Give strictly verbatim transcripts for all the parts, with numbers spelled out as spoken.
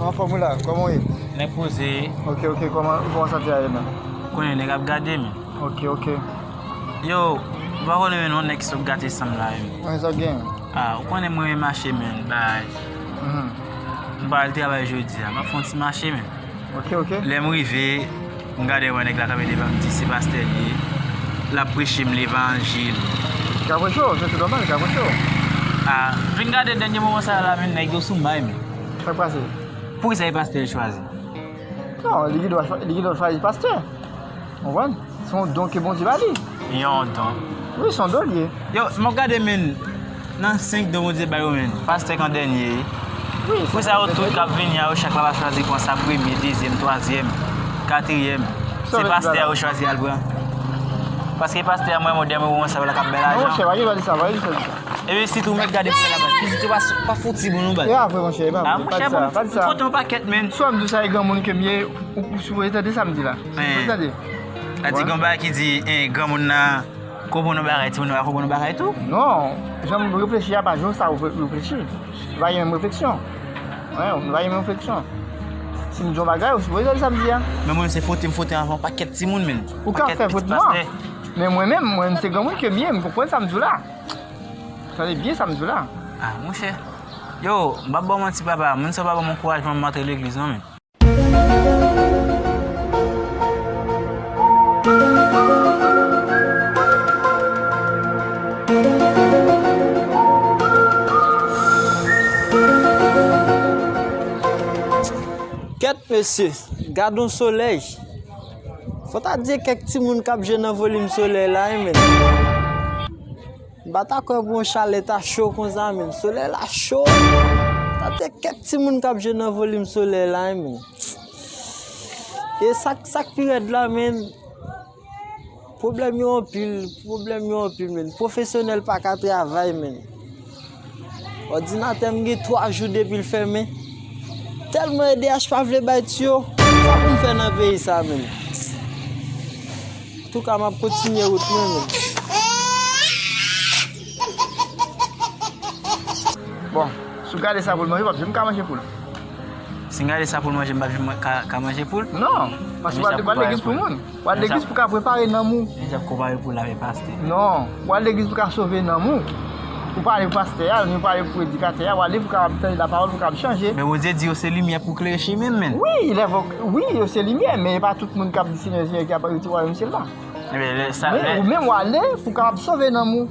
Anfòm wi la, kòman w ye? Nèg poze. Ok, ok, kòman, kòman sa te ale menm? Konnen nèg ap gade m. Ok, ok. Yo, ou pa konnen menm non nèg ki sot gate sanm la menm. Mwen sa gen. Ah, ou konnen mwen renmen mache menm, bay. Mhm. M pa al travay jodi a, m ap fè yon ti mache menm. Ok, ok. Lè m rive, m gade wè nèg la kanpe devan m, di se pastè l ye. L ap preche m levanjil. Li ka preche w, se tou nòmal, li ka preche w. Ah, vin gade dènye moman sa la menm nèg yo sou may menm. Sa k pase? Poukisa se pastè l chwazi? Non, li gen dwa chwa-, li gen dwa chwazi pastè. Ou konprann? Se yon don ke Bondye ba li. Yon don. Wi, se yon don li ye. Yo, m ap gade menm nan senk don Bondye ba yo menm. Pastè k an dènye. Wi, poukisa yo tout k ap vini a yo chak la pa chwazi pran sa premye, dezyèm, twazyèm, katriyèm? Se pastè a yo chwazi al pran. Paske pastè a mwen modèl mwen wè sa la k ap bay lajan. Non, monchè, pa gen dwa di sa, pa gen dwa di sa. Epi sitou mèt gade pou fè la baz. Pitit yo pa, pa fouti bon non baz. E pa vre monchè, e pa vre. Ah, monchè, pa di sa, pa di sa. M kontan yon pakèt menm. Swa m di w sa e granmoun ke m ye, ou, ou sipoze tande sa m di la. Sipoze tande. Sa di gon bagay ki di, eh, granmoun nan konprann yon bagay, timoun nan pa konprann yon bagay tou. Non, jan m reflechi a pa jan sa ou reflechi. Nou pa gen menm refleksyon. Wi, nou pa gen menm refleksyon. Si m di yon bagay, ou sipoze tande sa m di a. Men mwen se fote m fote anvan pakèt timoun menm. Ou ka fè fote mwen. Men mwen menm, mwen se granmoun ke m ye, m konprann sa m di w la. Tande byen sa m di w la. Ah, monchè. Yo, m p ap ba w manti papa, moun sa yo pa ban m ankourajman pou m antre legliz non menm. Kèt mesye, gad on solèy. Fò ta di kèk timoun k ap jwe nan volim solèy la wi menm. M pa ta kwè pou yon chalè ta cho konsa menm. Solèy la cho. Tande kèk timoun k ap jwe nan volim solèy la menm. E sa k, sa k pi rèd la menm. Pwoblèm yo anpil, pwoblèm yo anpil menm. Pwofesyonèl pa ka travay menm. Òdinatè m gen twa jou depi l fèmen. Tèlman E D H pa vle bay tiyo. Sa pou m fè nan peyi sa menm? Antouka, m ap kontinye wout mwen menm. Bon, si w gade sa pou l manje, w ap janm ka manje poul. Si m gade sa pou l manje, m p ap janm ka, ka manje poul? Non, paske w al legliz pou moun. W al legliz pou ka prepare nanm ou. Li t ap konpare poul avèk pastè. Non, w al legliz pou ka sove nanm ou. Ou pa ale pou pastè a, ni ou pa ale pou predikatè a, w ale pou kapab tande lapawòl, pou kapab chanje. Men Bondye di yo se limyè pou klere chimen m, menn. Wi, lè vo-, wi, yo se limyè, men e pa tout moun k ap di Senyè, Senyè ki ap erite wayòm syèl la. Ebyen, lè sa, men lè ou menm w ale pou kapab sove nanm ou.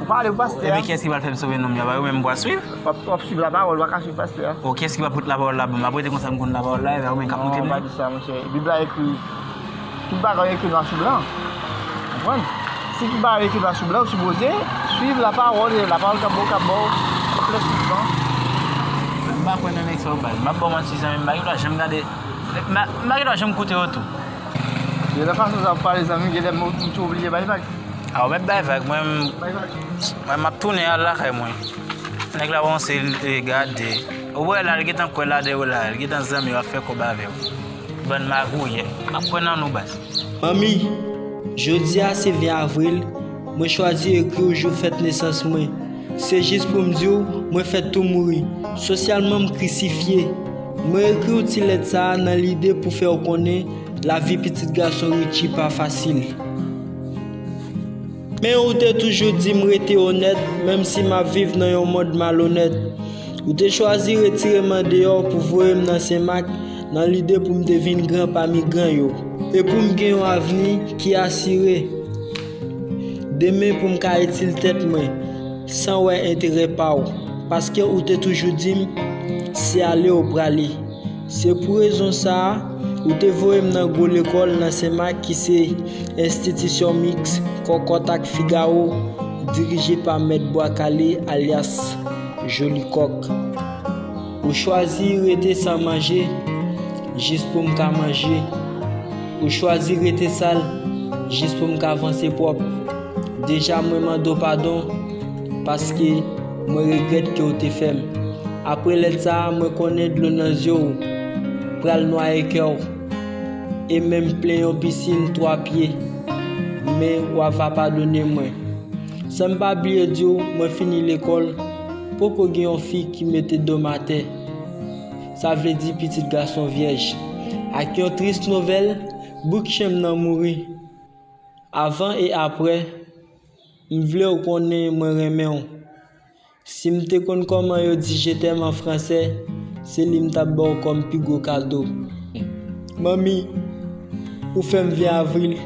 Ou pa ale pou pastè a. Ebyen, kiyès ki pral fè m sove nanm mwen? Yo menm m pral swiv. W ap, w ap swiv lapawòl, ou pa ka swiv pastè a. O, kiyès ki pral pote lapawòl la ban m? M ap rete konsa m konn lapawòl la, e yo menm k ap montre m li. Non, pa di sa, monchè. Bib la ekri, tout bagay ekri nwa sou blan. Konprann? Si tout bagay ekri nwa sou blan, ou sipoze swiv lapawòl, e lapawòl k ap ba w, k ap ba w klèsisman. M pa kwè nan nèg sa yo baz. M ap ba w manti, zanmi m, m pa gen dwa janm gade, m pa, m pa gen dwa janm koute yo tou. Yo, nan fason sa w pale, zanmi, genlè m, m tou oblije bay vag. A, ou mèt bay vag, mwen, mwen, m ap tounen al lakay mwen. Nèg la panse, e, gade. Ou wè la, l gentan kwè ladan yo la, l gentan zanmi yo ap fè kòb avè yo. Bann magouyè. M ap kwè nan nou, baz. Manmi, jodi a se ven avril, mwen chwazi ekri w jou fèt nesans mwen. Se jis pou m di w, mwen fèt tou mouri. Sosyalman, m krisifye. Mwen ekri w ti lèt sa a nan lide pou fè w konnen lavi pitit gason Richie pa fasil. Men ou te toujou di m rete onèt, menm si m ap viv nan yon mond malonèt. Ou te chwazi retire m andeyò pou voye m nan Senmak nan lide pou m te vin gran pami gran yo. E pou m gen yon avni ki asire. Demen pou m ka itil tèt mwen, san wè enterè pa w. Paske ou te toujou di m, se ale ou prale. Se pou rezon sa a, ou te voye m nan gwo lekòl nan Senmak ki se Enstitisyon Miks Kòkòt ak Figawo, dirije pa Mèt Bwakale alyas Joli Kòk. Ou chwazi rete san manje, jis pou m ka manje. Ou chwazi rete sal, jis pou m ka vanse pwòp. Deja mwen mande w padon, paske mwen regrèt ke w te fè m. Apre lèt sa a, mwen konnen dlo nan zye w pral nwaye kè w, e menm plen yon pisin twa pye, men w a va padone mwen. San m pa bliye di w, mwen fini lekòl, poko gen yon fi ki mete do m atè. ta vle di pitit gason vyèj. Ak yon tris nouvèl, bouk chen m nan mouri. Avan e apre, m vle w konnen mwen renmen w. Si m te konn kòman yo di je t'aime an fransè, se li m t ap ba w kòm pi gwo kado. Manmi, ou fè m ven avril.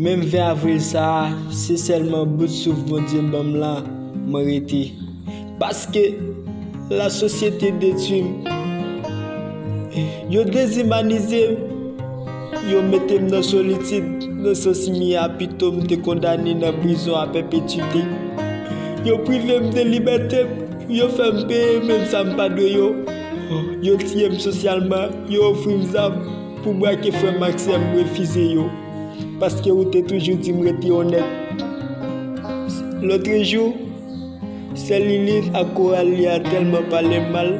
Menm ven avril sa a, se sèlman bout souf Bondye ban m lan mwen rete. Paske lasosyete detwi m. Yo dezimanize m. Yo mete m nan solitid, nan sans mi a pito m te kondane nan prizon a pèpetite. Yo prive m de libète m, yo fè m peye menm sa m pa dwe yo. Yo tiye m sosyalman, yo ofri m zam pou brake frè m ak sè m, refize yo. Paske ou te toujou di m rete onèt. Lòtrejou, sè Lilith ak koral li a tèlman pale m mal,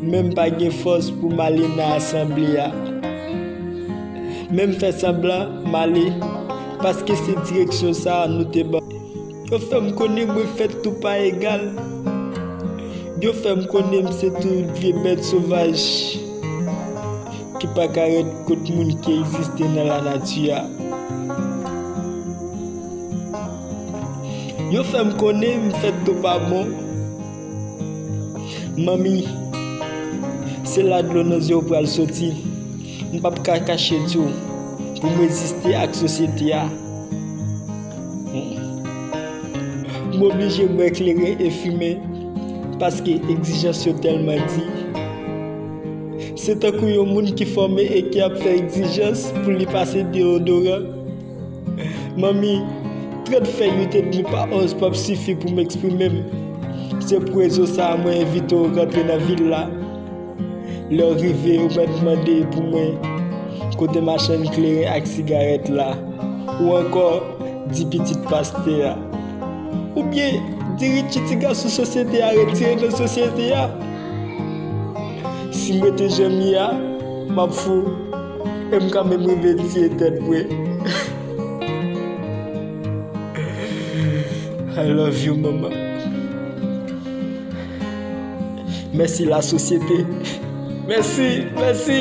menm pa gen fòs pou m ale nan asanble a. Men m fè sanblan m ale, paske se direksyon sa a nou te ban. Yo fè m konnen mwen fèt tou pa egal. Yo fè m konnen m se tou vye bèt sovaj ki pa ka ret kont moun ki egziste nan lanati a. Yo fè m konnen m fèt tou pa bon. Manmi, se la dlo nan zye w pral soti. M p ap ka kache di w pou m reziste ak sosyete a. M oblije bwè kleren e fimen, paske egzijans yo tèlman di. Se tankou yon moun ki fòme e ki ap fè egzijans pou li pase deodoran. Manmi, trant fèy uit edmi pa onz p ap sifi pou m eksprime m. Se pou rezon sa a mwen envite w rantre nan vil la. Lè w rive, ou mèt mande pou mwen kote machann kleren ak sigarèt la, ou ankò di pitit pastè a. Oubyen di Richie ti gason sosyete a retire nan sosyete a. Si m rete jan m ye a, m ap fou. E m ka menm rive tiye tèt mwen. I love you, manman. Mèsi lasosyete. Mèsi, mèsi.